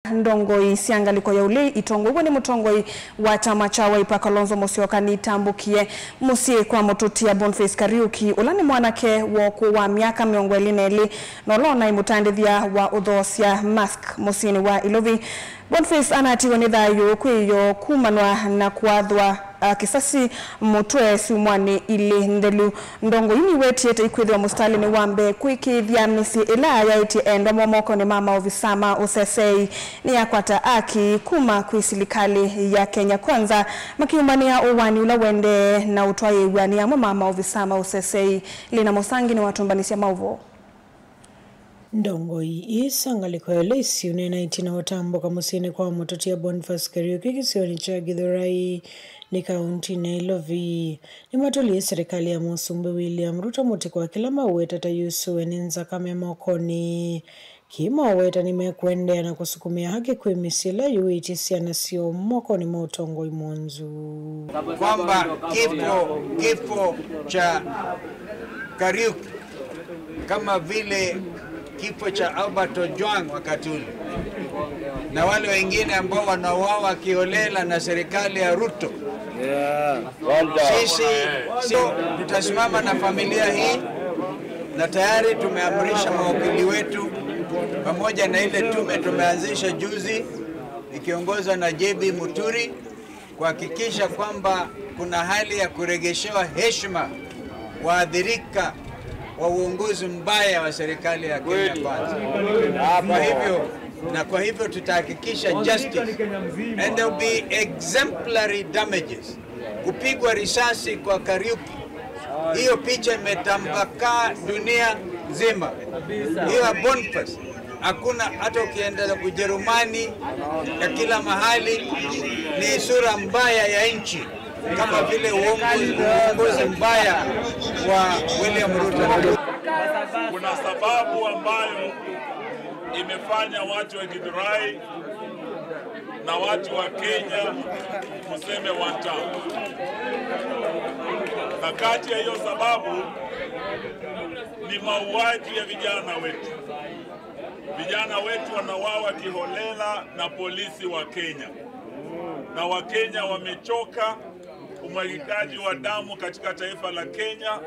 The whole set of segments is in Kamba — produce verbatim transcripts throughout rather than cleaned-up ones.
Ndongoi sya ngalĩko ya ũlei itongoew'e nĩ mũtongoi wa kyama kya Wiper Kalonzo Musyoka nitambũkie mũsyĩ kwa mũtũtia Boniface Kariuki, ũla nĩ mwanake wa ũkũũ wa myaka mĩongo ĩlĩ na ĩlĩ, na ũla ũnaĩ mũtandĩthya wa ũthoosya mask mũsyĩnĩ wa Ilovi. Boniface anatiwe nĩ thayũ kwĩyoo kumanwa na kũathwa a kĩsasi mũtwe syumwanĩ ilĩ nthelu. Ndongoi nĩwetie ta ikwĩthĩwa mũsitalĩnĩ wa mbee kũĩkĩĩthya mĩsyĩ ĩla yaĩtye endwa moo mokonĩ ma maovisa ma ũsesei nĩyakwata aki kuma kwĩ silikalĩ ya Kenya Kwanza, makiumanĩa ũwani ũla ũendee na ũtwaĩĩw'a nĩ amwe ma maovisa ma ũsesei. Lina Mũsangi nĩwatũmbanĩsya maũvoo. Ndongoi ii sya ngalĩko ya ũlei syĩũneena ĩtina wa ũtambũka mũsyĩnĩ kwa mũtũtia Boniface Kariuki kĩsionĩ kya Gĩthũrai nĩ kauntinĩ ya Ilovi. Nĩmatũlie serikali ya Mũsumbĩ William Ruto mũtĩ kwa kĩla maũweta ta yusũwe nĩ nzakame mokonĩ. Kĩĩ maũweta nĩmekũendeea na kũsukumĩa haki kwĩ mĩsyĩ ĩla yũĩtye syana syoo mokonĩ ma ũtongoi mwonzu. Kwamba kifo, kifo cha Kariuki kama vile kifo cha Albert Ojwang wakati ule, na wale wengine ambao wanauawa kiholela na serikali ya Ruto. Yeah. Sisi, si, tutasimama na familia hii, na tayari tumeamrisha mawakili wetu pamoja na ile tume tumeanzisha juzi ikiongozwa na J B Muturi kuhakikisha kwamba kuna hali ya kuregeshewa heshima waathirika wa uongozi mbaya wa serikali ya Kenya Kwanza. Kwa hivyo, na kwa hivyo tutahakikisha justice and there will be exemplary damages. Kupigwa risasi kwa Kariuki, hiyo picha imetapakaa dunia nzima. Hiyo ya Boniface, hakuna, hata ukienda Ujerumani, ya kila mahali, ni sura mbaya ya nchi, kama vile uongozi, uongozi mbaya wa William Ruto. Kuna sababu ambayo imefanya watu wa Githurai na watu wa Kenya tuseme one term. Na kati ya hiyo sababu ni mauaji ya vijana wetu. Vijana wetu wanauawa kiholela na polisi wa Kenya. Na Wakenya wamechoka umwagikaji wa damu katika taifa la Kenya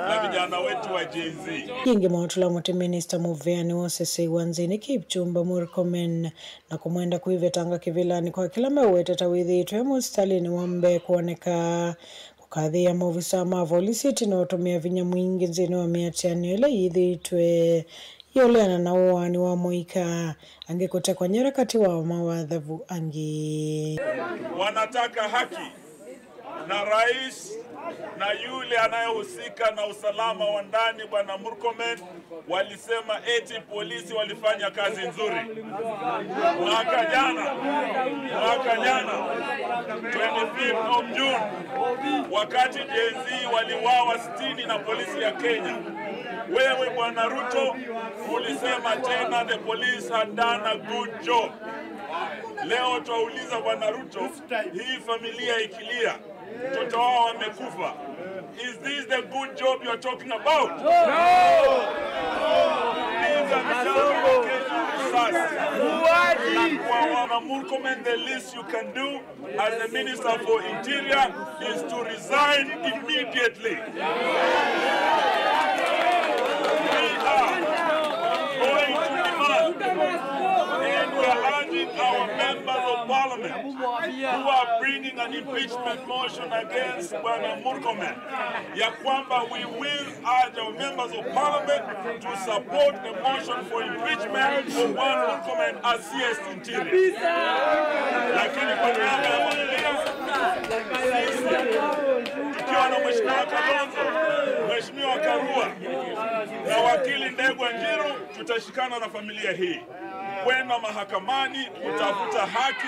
na vijana wetu wa Gen Z. Yĩngĩ maũtũla mũtĩ minista mũveani wa ũsesei wa nthĩnĩ Kipchumba Murkomen na kũmwenda kwĩvetanga kĩvĩlanĩ kwa kĩla meũweta ta wĩthĩĩtwe e mũsitalĩnĩ wa mbee kwoneka, kũkathĩĩa maovisa ma volisi ĩtina wa ũtũmĩa vinya mwingĩ nthĩnĩ wa mĩatĩanĩo ĩla yĩthĩĩtwe yĩũleana na ũaani wa mũika, angĩ kũtekwa nyara katĩ wa mawathavu angĩ. Wanataka haki. Na rais na yule anayehusika na usalama wa ndani, Bwana Murkomen, walisema eti polisi walifanya kazi nzuri. Mwaka jana, mwaka jana, twenty-fifth of June, wakati Gen Z waliwawa sitini na polisi ya Kenya, wewe, Bwana Ruto, ulisema tena the police had done a good job. Leo twauliza Bwana Ruto, hii familia ikilia, mtoto wao amekufa, is this the good job you are talking about? No! These are the same cases. Muuaji! Kwa Bwana Murkomen, the least you can do as the Minister for Interior is to resign immediately. We are going to demand, and we are urging our members of parliament who are bringing an impeachment motion against Bwana Murkomen, ya kwamba we will urge our members of parliament to support the motion for impeachment of Bwana Murkomen as C S Interior. Lakini kwa niaba ya familia, sisi tukiwa na Mheshimiwa Kalonzo, Mheshimiwa Karua na wakili Ndegwa Njiru, tutashikana na familia hii kwenda mahakamani kutafuta haki.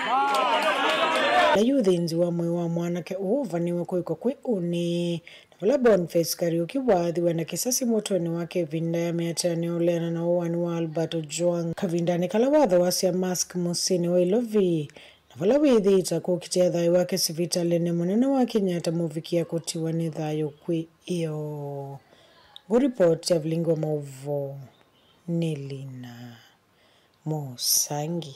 Na yu ũthĩnzi wa mwĩĩ wa mwanake ũũ ũvanĩwe kũĩkwa kwĩ ũnĩ, na vala Boniface Kariuki waathiwe na kĩsasi mũtwenĩ wake ĩvinda ya mĩatĩanĩo ũleana na ũaani wa Albert Ojwang kavindanĩ kala wathoasya mask mũsyĩnĩ wa Ilovi, na vala wĩthĩĩte kũkitĩa thayũ wake sivitalĩnĩ mũnene wa Kenyatta mũvikie kũtiwa nĩ thayũ kwĩ ĩoo. Ngũripoti ya vilingi wa maũvoo nĩ Lina Mũsangi.